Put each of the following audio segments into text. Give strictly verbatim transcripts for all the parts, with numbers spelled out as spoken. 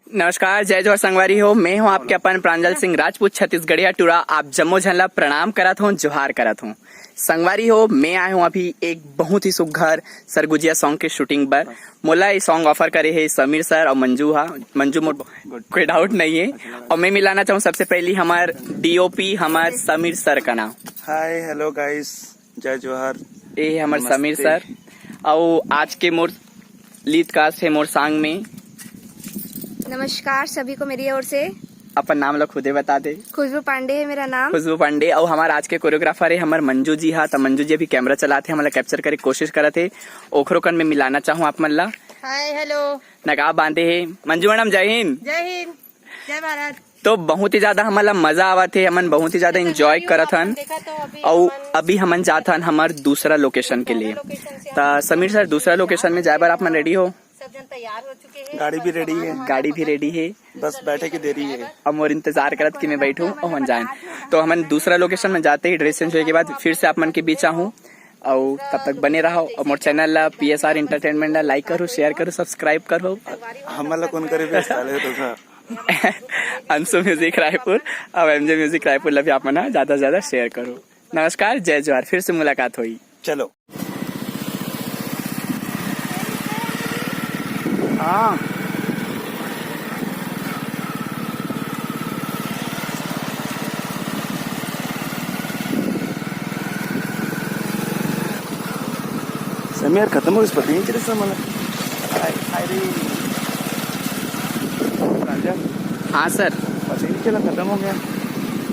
नमस्कार, जय जोहार संगवारी हो। मैं हूं आपके अपन प्रांजल सिंह राजपूत, छत्तीसगढ़िया टूरा। आप जम्मो झन ला प्रणाम करत हूं, जोहार करत हूं। संगवारी हो, मैं आए हूं अभी एक बहुत ही सुघर सरगुजिया सॉन्ग के शूटिंग बर। मोला ये सॉन्ग ऑफर करे हे समीर सर और मंजू हा। मंजू मोर कोई डाउट नहीं है। और मैं मिलाना चाहूँ सबसे पहली हमार डीओपी, हमार समीर सर का नाम। हाय, हेलो गाइस, जय जोहार। ये है हमार समीर सर। और आज के मोर लीड कास्ट है मोर सॉन्ग में। नमस्कार सभी को मेरी ओर से। अपन नाम ला खुदे बता दे। खुशबू पांडे है मेरा नाम। खुशबू पांडे। और हमार आज के कोरियोग्राफर है हमार मंजू जी हा। तो मंजू जी अभी कैमरा चलाते हैं, हमला कैप्चर करे कोशिश करत है। ओखरो कन में मिलाना चाहूँ आप मन ला। हाय, हेलो। नकाब बांधे है मंजू मैडम। जय हिंद। जय हिंद। जय भारत। तो बहुत ही ज्यादा हमला मजा आवत है, हमन बहुत ही ज्यादा एंजॉय करत हन। देखा तो अभी और अभी हमन जात हन हमार दूसरा लोकेशन के लिए। तो समीर सर, दूसरा लोकेशन में जाए बर आप मन रेडी हो? सब जन तैयार हो चुके हैं। गाड़ी भी रेडी है। गाड़ी भी रेडी है। बस बैठे की देरी है। अब मोर इंतजार करत कि मैं बैठूं और हम जाएं। तो हमन दूसरा लोकेशन में जाते ही ड्रेस चेंज होए के बाद फिर से आप मन के बीच आहूं। और तब तक बने रहो और मोर चैनल ला, पीएसआर एंटरटेनमेंट ला लाइक करो, शेयर करो, सब्सक्राइब करो। हमला कौन करे बे साले तो सा। अंशु म्यूजिक रायपुर और एमजे म्यूजिक रायपुर ला भी आप मन ह ज्यादा से ज्यादा शेयर करो। नमस्कार, जय जोहार, फिर से मुलाकात होई। चलो। हाँ। समय यार खत्म हो गया, पता ही नहीं चला मला। हाय, हाय रे। राजा, हाँ सर, पता ही नहीं चला, खत्म हो गया।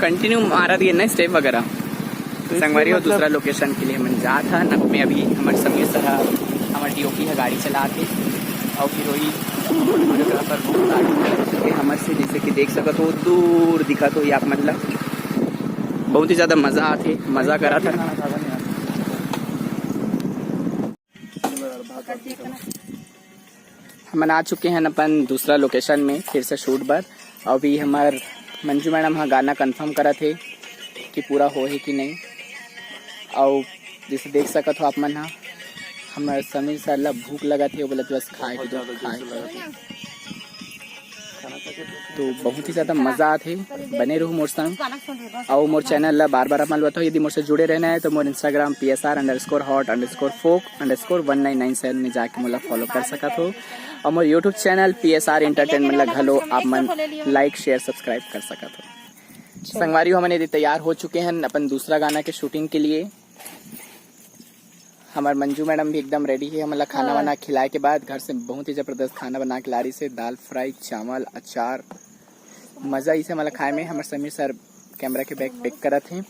कंटिन्यू मारत गए ना स्टेप वगैरह। तो इससे संगवारी हो, मतलब दूसरा लोकेशन के लिए हमन जात हन। अब मैं अभी हमर समीर सर ह, हमर डीओपी ह गाड़ी चलात हे और फिर वही कोरियोग्राफर हमर से, जैसे कि देख सकत हो दूर दिखत हो आप मन ला। बहुत ही ज्यादा मजा आथे, मजा करत हन। हमन आ चुके हैं अपन दूसरा लोकेशन में फिर से शूट बर। अभी हमार मंजू मैडम हा गाना कंफर्म करत हे कि पूरा हो हे कि नहीं। और जैसे देख सकत हो आप मन हा, हमर समीर सर ला भूख लगत हे, वो बोलत बस खाए के दो, खाए के दो। तो बहुत ही ज्यादा मजा आथे, बने रहू मोर संग। और मोर चैनल ला बार बार अपन बताओ, यदि मोर से जुड़े रहना है तो मोर Instagram P S R underscore hot underscore folk underscore one nine nine seven में जाके मोला फॉलो कर सकत हो। और मोर YouTube चैनल पीएसआर एंटरटेनमेंट ला घलो आप मन लाइक, शेयर, सब्सक्राइब कर सकत हो। संगवारी हो, हमन यदि तैयार हो चुके हैं अपन दूसरा गाना के शूटिंग के लिए। हमार मंजू मैडम भी एकदम रेडी है। हमला खाना वाना खिलाए के बाद घर से बहुत ही जबरदस्त खाना बना के ला रही से, दाल फ्राई, चावल, अचार। मजा इसे हमला खाए में। हमार समीर सर कैमरा के बैक पिक करत हैं।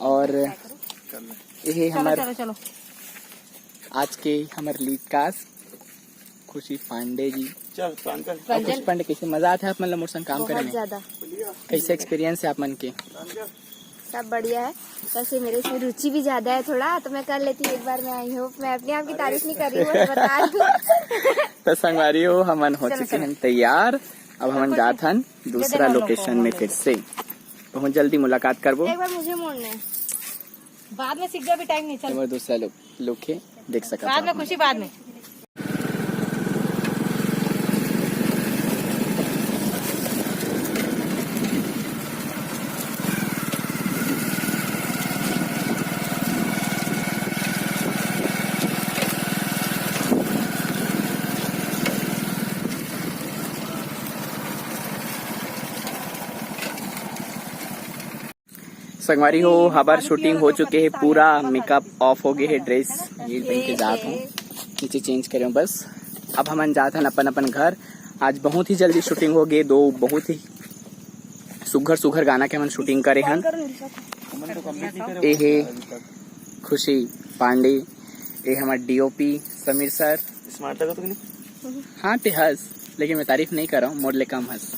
और ये हमार चलो, चलो। आज के हमार लीड कास्ट खुशी पांडे जी। चल प्रांजल। और खुशी पांडे, कैसे मजा आथे आप मन ला मोर संग काम करे बहुत में? ज्यादा। कैसे एक्सपीरियंस है आप मन के? सब बढ़िया है। वैसे मेरे इसमें रुचि भी ज्यादा है थोड़ा, तो मैं कर लेती हूँ। एक बार मैं आई हूँ, मैं अपने आप की तारीफ नहीं कर रही हूँ, बस बता रही हूँ। तो संगवारी हो, हमन हो चुके हैं तैयार। अब हमन जात हन दूसरा लोकेशन में फिर से। बहुत जल्दी मुलाकात करबो। एक बार मुझे मोड़ना है। बाद में सीख जा, अभी टाइम नहीं। चल। हमारा दूसरा लुक, लुक है, देख सकते बाद में हो। खुशी, बाद में। संगवारी हो, हमार शूटिंग हो चुके है पूरा, मेकअप ऑफ हो गए है, ड्रेस ये पहन के जात हूँ, नीचे चेंज करे हूँ बस। अब हमन जात हन अपन अपन घर। आज बहुत ही जल्दी शूटिंग हो गए, दो बहुत ही सुघर सुघर गाना के हमन शूटिंग करे हन। ये है खुशी पांडे, ये हमार डीओपी समीर सर। स्मार्ट लगा तो नहीं? हाँ ते हस, लेकिन मैं तारीफ नहीं कर रहा हूँ, मोर ले कम हस।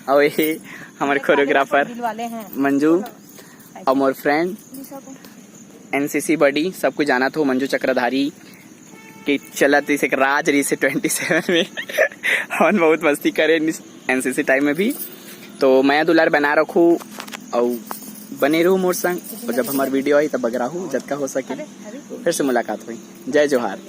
और ये हमारे कोरियोग्राफर दिल वाले हैं। मंजू और मोर फ्रेंड एनसीसी बडी, सब कुछ जानत हो, मंजू चक्रधारी के चलत इसे एक राज रही से ट्वेंटी सेवन में। हमन बहुत मस्ती करे एनसीसी टाइम में भी। तो मया दुलार बना रखू और बने रहू मोर संग। और जब हमार वीडियो आई तब बगराहू जतका हो सके। फिर से मुलाकात हुई। जय जोहार।